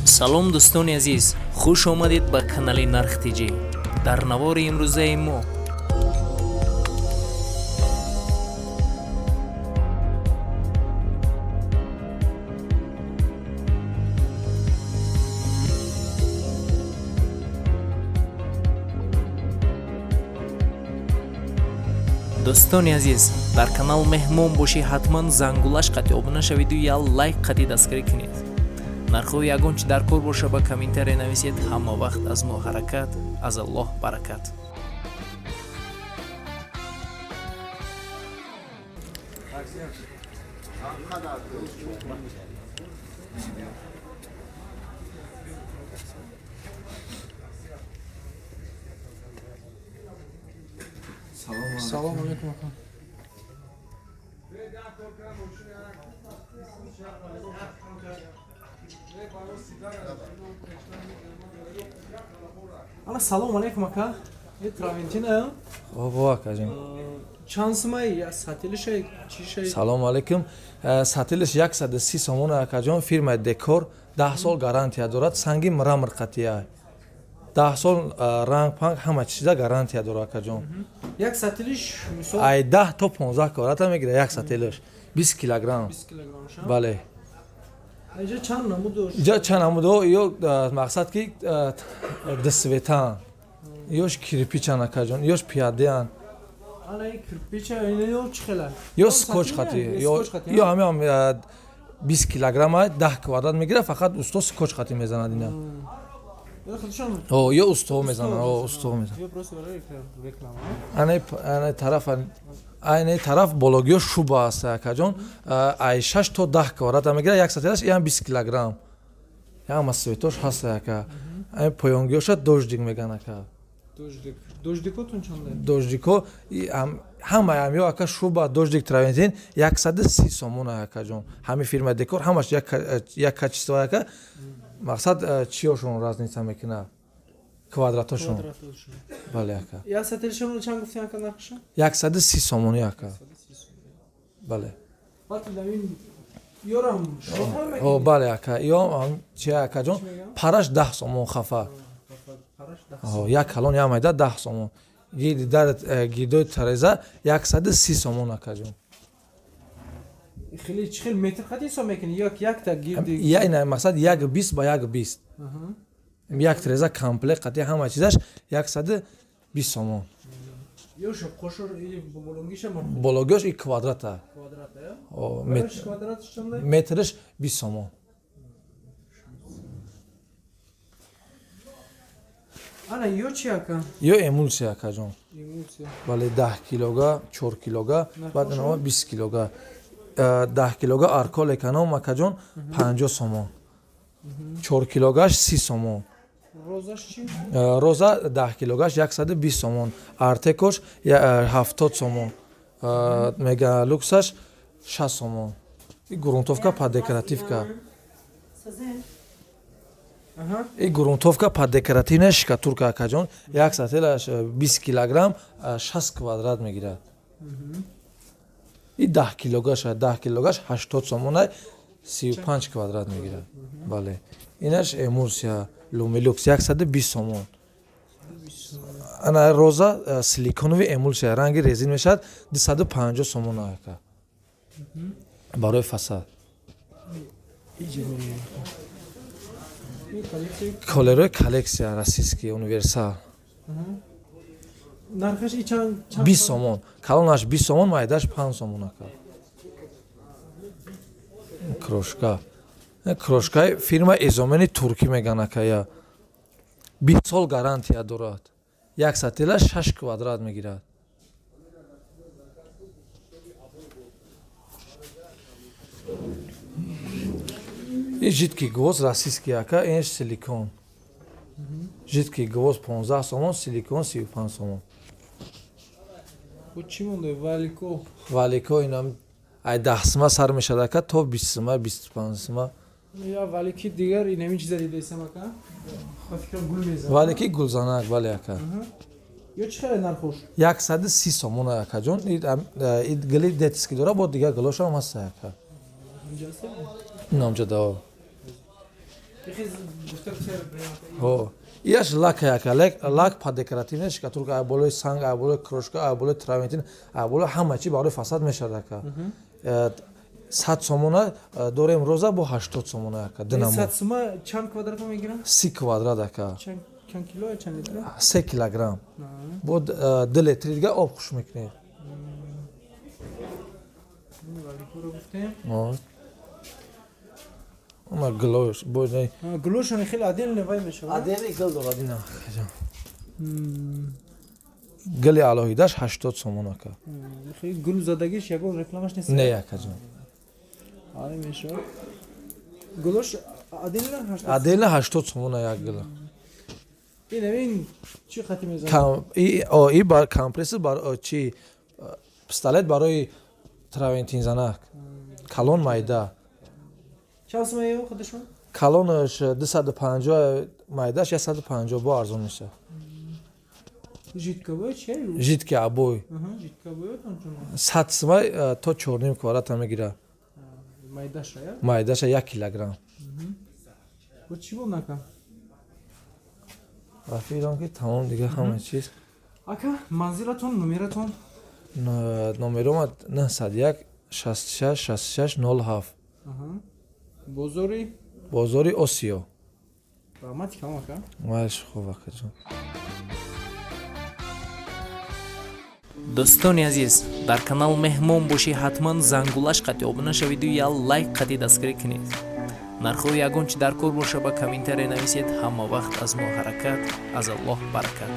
Салом, дӯстони азиз, хуш омадед ба канали Нарх ТЖ. Дар навори имрӯзаи мо дӯстони азиз, дар канал меҳмон бошӣ, ҳатман зангулаш қати обуна шавиду я лайк қати дастгирӣ кунед. Нархҳои ягон чи дар кор боша, ба комментария нависед. Ҳама вақт аз мо ҳаракат, аз Аллоҳ баракат. Салом алейкум, ака. Ана, салом алейкум, ака. Е травентина? Ого, акаҷон. Чанд сумай я сатилиша, чӣ шай? Салом алейкум. Сатилиш 130 сомон, акаҷон, фирмаи Декор, 10 сол гарантия дорад, санги мрамор қатия. 10 сол ранг панг ҳама чиза гарантия дорад, акаҷон. Як сатилиш мисол? Ай 10 то 15 квадрата мегирад як сатилиш. 20 килограмм. 20 килограмм ша? Бале. Инҷа чанд намуд дошт? Инҷа чанд намудо, ё мақсад ки дисветан. Ёш кирпичан, акаҷон, ёш пиядеан. Ана ин кирпича ё чӣ хела? Ё скотч хати, ё ҳамеам 20 килограмм 10 квадрат мегирад, фақат усто скотч хати мезанад ина. О, ё усто мезанад, о, усто мезанад. Ё просто барои реклама. Ана тараф, айни тараф бологиё шуба аст, акаҷон, ай 6 то 10 квадрат мегирад як сатилаш, ям 20 килограмм. Ям светош ҳаст, ака. Ай поёнгиёша дождик меган, ака. Дождик. Дождикотон чанда? Дождико ҳамаям ё, ака, шуба, дождик, травентин 130 сомон, акаҷон. Ҳами фирма Декор, ҳамаш як качество, ака. Мақсад, чиёшон разница мекунад? Квадратошон. Бале, ака. Як сатилишон чанд гуфтем, ака, нархша? 130 сомони, ака. Бале. Баъд ин ёрам? О, бале, ака. Ё чи, акаҷон? Параш 10 сомон хафа. Як калон, як майда 10 сомон. Гирди дар гирдои тареза 130 сомон, акаҷон. Хеле чӣ хел метр қад ҳисоб мекунӣ, ё якта гирди? Я ина мақсад як бист ба як бист. Як треза комплект қати ҳама чизаш 120 сомон. Ёшо қошор болонгиша? Бологиёш и квадрата. Квадрата? Метриш 20 сомон. Ана ё чи, ака? Ё эмулсия, акаҷон. Бале, 10 килога, 4 килога, баъд инама 20 килога. 10 килога Аркол эконом, акаҷон, 50 сомон. 4 килогаш 30 сомон. Розаш чи? Роза 10 килогаш 120 сомон. Артекош 70 сомон. Мегалуксаш 60 сомон. И грунтовка под декоративка. И грунтовка под декоративная штукатурка, акаҷон, як сатилаш 20 килограмм, 60 квадрат мегирад. И 10 килогаш, 10 килогаш 80 сомона, 35 квадрат мегирад. Бале. Инаш эмулсия Лумилюкс 120 сомон. Ана роза силиконовый эмулсия, ранги резин мешавад, 250 сомон, ака. Барои фасад. Колерои коллексия российский универсал. Нархаш и чанд? 20 сомон. Калонаш 20 сомон, майдаш 5 сомон, ака. Крошка. Крошкаи фирма Эзомени туркӣ меган, ака, я. 20 сол гарантия дорад. Як сатила 6 квадрат мегирад. И жидкий гвоздь российский, ака, инш силикон. Жидкий гвоздь 15 сомон, силикон 35 сомон. Бо чӣ монда? Валико. Валико инам ай 10 сима сар мешад, ака, то 20 сима, 25 сима. Я валики дигар инами чиза дидаисам, ака. Ба фикрам, гул мезанад. Валики гулзанак, бале, ака. Ё чӣ хеле нархош? 130 сомон, акаҷон. И гили детский дора, бо дигар гилошам ҳаст, ака. Инамҷа да. Ҳо, ияш лака яка, лак па декоративне штукатурка, ай болои санг, ай болои крошка, ай болои травертин, ай болои ҳама чи барои фасад мешавад ака. 100 сомона дорем, роза бо 80 сомона ака, ду 100 сома чанд квадрат мегирам? 30 квадрат ака. Чанд кило, чанд литр? 3 килограмм. Бо 2 литр дига об хуш мекунед. Ма гилош бо не. Гилошон хеле отдельно вай мешавад. Отдельно гил дорад ина. Гили алоҳидаш 80 сомон ака. Хеле гул задагиш ягон рекламаш нест. Не ака ҷон. Ай мешавад. Гулош отдельно 80. Отдельно 80 сомон як гил. Ин ин чӣ хати мезанад? И бар компрессор бар чи пистолет барои травентин занак. Калон майда. Чанд сомон ё худашон? Калонаш 250, майдаш 150, бо арзон мешавад. Жидкий обой чи? Жидкий обой. Жидкий обой 100 сомон то 4.5 квадрат мегирад. Майдаша, я? Майдаша 1 килограмм. Бо чӣ бо нака? Рафиқам ки тамом дига ҳама чиз. Ака, манзилатон, номератон? Номерома 901 66 66 07. Бозори? Бозори Осиё. Раҳмати калом ака. Майш хуб ака ҷон. Дӯстони азиз, дар канал меҳмон бошӣ, ҳатман зангулаш қати обуна шавиду я лайк қати дастгирӣ кунед. Нархҳои ягон чи дар кор боша, ба комментария нависед. Ҳама вақт аз мо ҳаракат, аз Аллоҳ баракат.